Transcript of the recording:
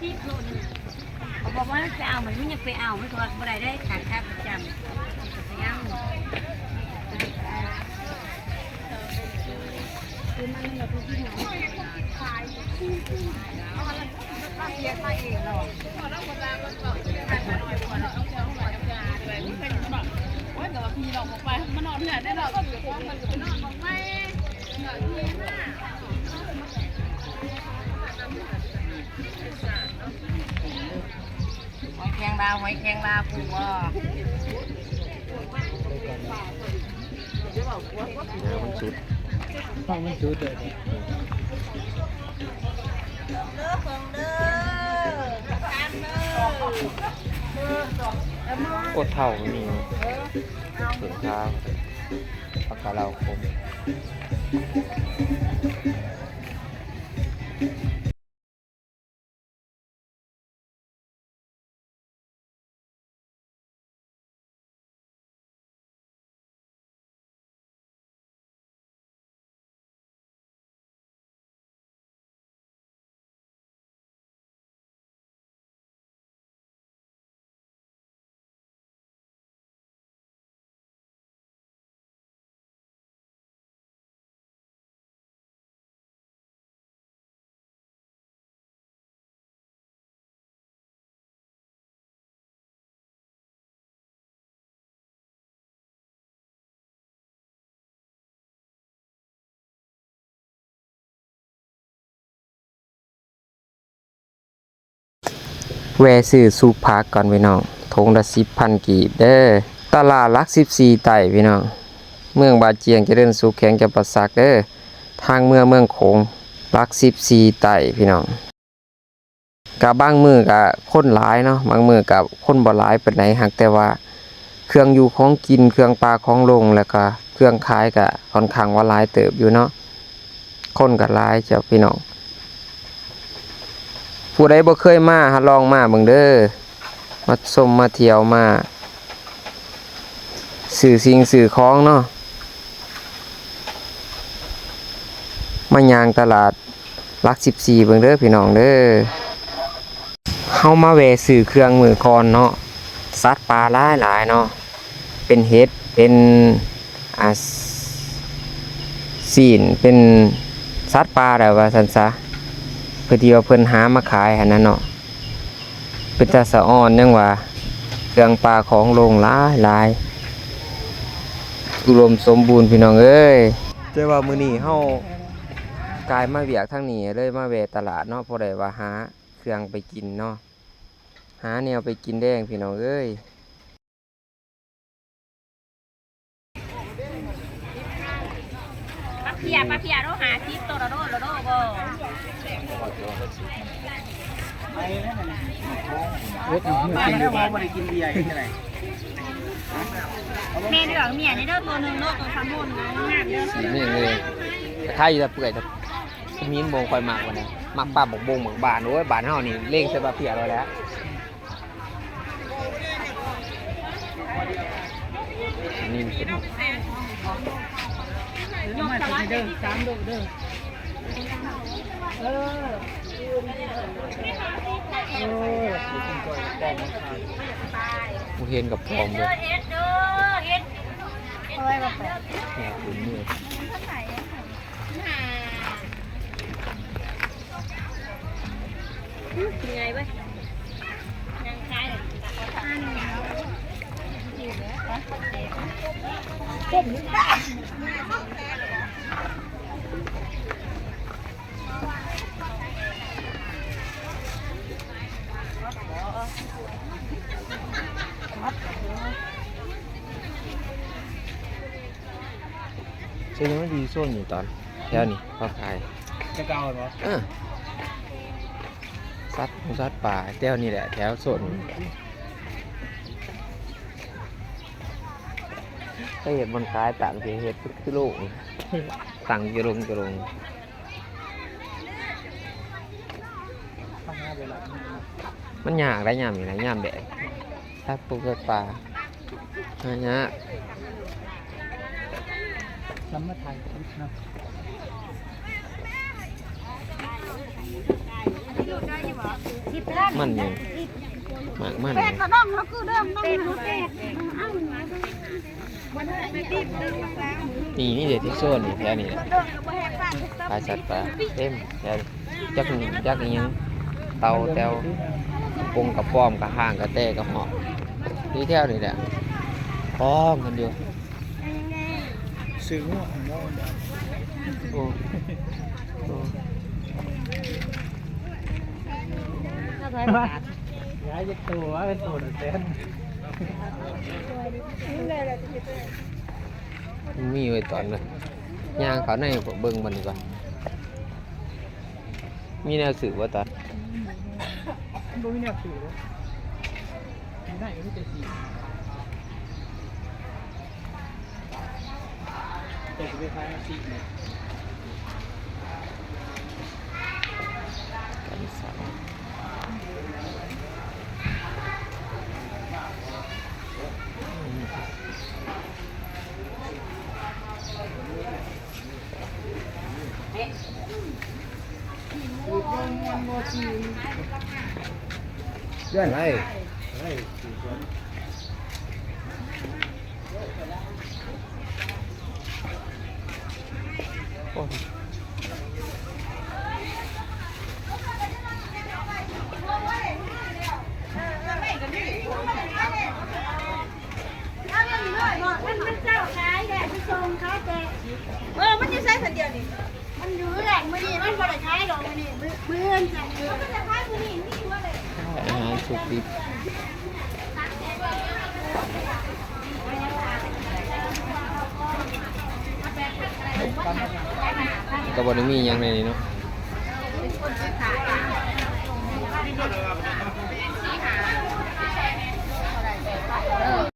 ເຂົາບອກວ່າຈະເອົາ ມັນຍັງໄປເອົາ ມັນກໍວ່າບໍ່ໄດ້ເດ້ ຂາຍຄ່າປະຈຳ ຍັງ ຫອຍແຄງລາວ ຫອຍແຄງລາວ ຜູ້ບໍ່? ນ້ຳມັນສຸດ ນ້ຳມັນສຸດເລີຍ. ໂອ້ ເຖົ້າກໍມີ ເພິ່ນຂາຍ ປາກກາເລົາຂົງ. ແວ່ຊື້ຊຸບຜັກກ່ອນພີ່ນ້ອງ ຖົງລະສິບພັນກີບເດີ້. ຕະຫຼາດຫຼັກສິບສີ່ໃຕ້ພີ່ນ້ອງ ເມືອງບາຈຽງ ຈະເລີນສຸກ ແຂວງຈຳປາສັກເດີ້. ທາງເມືອງ ເມືອງໂຂງ ຫຼັກສິບສີ່ໃຕ້ພີ່ນ້ອງ. ກະບາງມື້ກະຄົນຫຼາຍເນາະ ບາງມື້ກະຄົນບໍ່ຫຼາຍປານໃດ ຫາກແຕ່ວ່າເຄື່ອງຢູ່ຂອງກິນ ເຄື່ອງປ່າຂອງລົງ ແລ້ວກະເຄື່ອງຂາຍກະຂ້ອນຂ້າງວ່າຫຼາຍເຕີບຢູ່ເນາະ ຄົນກະຫຼາຍເຈົ້າພີ່ນ້ອງ. ຜູ້ໃດບໍ່ເຄີຍມາ ຮັດລອງມາເບິ່ງເດີ້ ມາຊົມມາທ່ຽວ ມາຊື້ສິ່ງຊື້ຂອງເນາະ ມາຍ່າງຕະຫຼາດ ຫຼັກສິບສີ່ເບິ່ງເດີ້ພີ່ນ້ອງເດີ້. ເຮົາມາແວ່ຊື້ເຄື່ອງມື້ກ່ອນເນາະ ສັດປ່າຫຼາຍໆເນາະ ເປັນເຫັດ ເປັນ ອ່າ ຊີ້ນ ເປັນສັດປ່າແຫຼະວ່າຊັ້ນຊະ ເພື່ອທີ່ວ່າເພິ່ນຫາມາຂາຍຫັ້ນນະເນາະ. ເປັນຕາສະອອນຫຍັງຫວາ ເຄື່ອງປ່າຂອງລົງຫຼາຍໆ ອຸດົມສົມບູນພີ່ນ້ອງເອີຍ. ແຕ່ວ່າມື້ນີ້ເຮົາກາຍມາວຽກທາງນີ້ ເລີຍມາແວ່ຕະຫຼາດເນາະ ພໍໄດ້ວ່າຫາເຄື່ອງໄປກິນເນາະ ຫາແນວໄປກິນແລງພີ່ນ້ອງເອີຍ. ປາເພຍ ປາເພຍໂລຫ້າສິບ ໂຕລະໂລ ໂລ ໂລບໍ່? ເຮັດໃຫ້ເຮົາກິນດີກວ່າ ບໍ່ໄດ້ກິນເບຍເຮັດຈັ່ງໃດ? ແມ່ເລືອກເມຍນີ້ເດີ້ ໂຕໜຶ່ງໂລ ໂຕສາມໂລນະ ງາມເດີ້ ສີແມ່ງເລີຍ. ຂາຍຢູ່ແຕ່ເປື່ອຍ ແຕ່ມີນບໍ່ຄ່ອຍມັກປານໃດ ມັກປາບັກບົງບັກບານ. ໂອ້ຍ ບ້ານເຮົານີ້ເລັງໃສ່ປາເພຍໂລດແຫຼະ. ນີ້ມັນເປັນ ມາໃສ່ເດີ ສາມໂລເດີ. ເອີ ເອີ ບໍ່ເຫັນກັບປອມເດີ. ເອົາໄວ້ບໍ່ແປະ ແນວຂຶ້ນມື. ກິນງ່າຍເວີຍ ຍັງຄາຍ. ເຊິ່ງມັນມີໂຊນຢູ່ຕອນແຖວນີ້ເຂົາຂາຍ ແຕ່ເກົ່າແມ່ນບໍ່? ເອີ ສັດຫົງສັດປ່າແຖວນີ້ແຫຼະ ແຖວໂຊນນີ້ ເຂົາເຮັດບ່ອນຂາຍ ຕັ້ງເຮັດຄືໂລງ ຕັ້ງຢູ່ໂລງຢູ່ໂລງ. ມັນຍາກໄດ໋ຍາມນີ້ນະ ຍາມແດດ ສັດປົກສັດປ່າຫາຍາກ. ນຳມາຖ່າຍຄລິບເນາະ. ສິບໄປ ມັນຫຍັງ ໝາກມັນຫຍັງ ນີ້ ນີ້ເດ ທີ່ໂຊນນີ້ ແຖວນີ້ແຫຼະ ຂາຍສັດປ່າເຕັມແຖວນີ້ ຈັກ ຈັກອີ່ຫຍັງ ເຕົ່າແຕ່ວ ກະປົງກະປອມ ກະຮ້າງ ກະແຕ ກະຮອກ ຢູ່ແຖວນີ້ແຫຼະ ຂອງມັນຢູ່ ຊື້ງົວຂອງເຮົາ ໂອ້ ໂອ້ ຍ້າຍຈັກໂຕວະ ເປັນໂຕນະແສນ ມີໄວ້ຕອນນັ້ນ ຍ່າງເຂົ້າໃນເບິ່ງມັນດີກວ່າ ມີແນວຊື້ບໍ່ຕາ? ບໍ່ມີແນວຊື້ເດ້ ຢູ່ໃນມີແຕ່ສີ ແຕ່ຊິໄປຂາຍເອົາສີນີ້ ກັນສັນ ເດືອນໄປ ໂອ້ຍ ມັນ ມັນເຈົ້າຂາຍແລ້ວ ໄປສົ່ງເຂົາແຕ່ ເອີ ມັນຢູ່ໃສຄົນດຽວນີ້? ມັນຢູ່ເຮືອນ ມື້ນີ້ມັນບໍ່ໄດ້ຂາຍດອກ ມື້ນີ້ ມື້ ມື້ອື່ນຊັ້ນ ມັນຈະຂາຍມື້ນີ້ ມີຢູ່ເລີຍ ອາຫານສຸກດິບ ກໍບໍ່ໄດ້ມີຫຍັງໃນນີ້ເນາະ.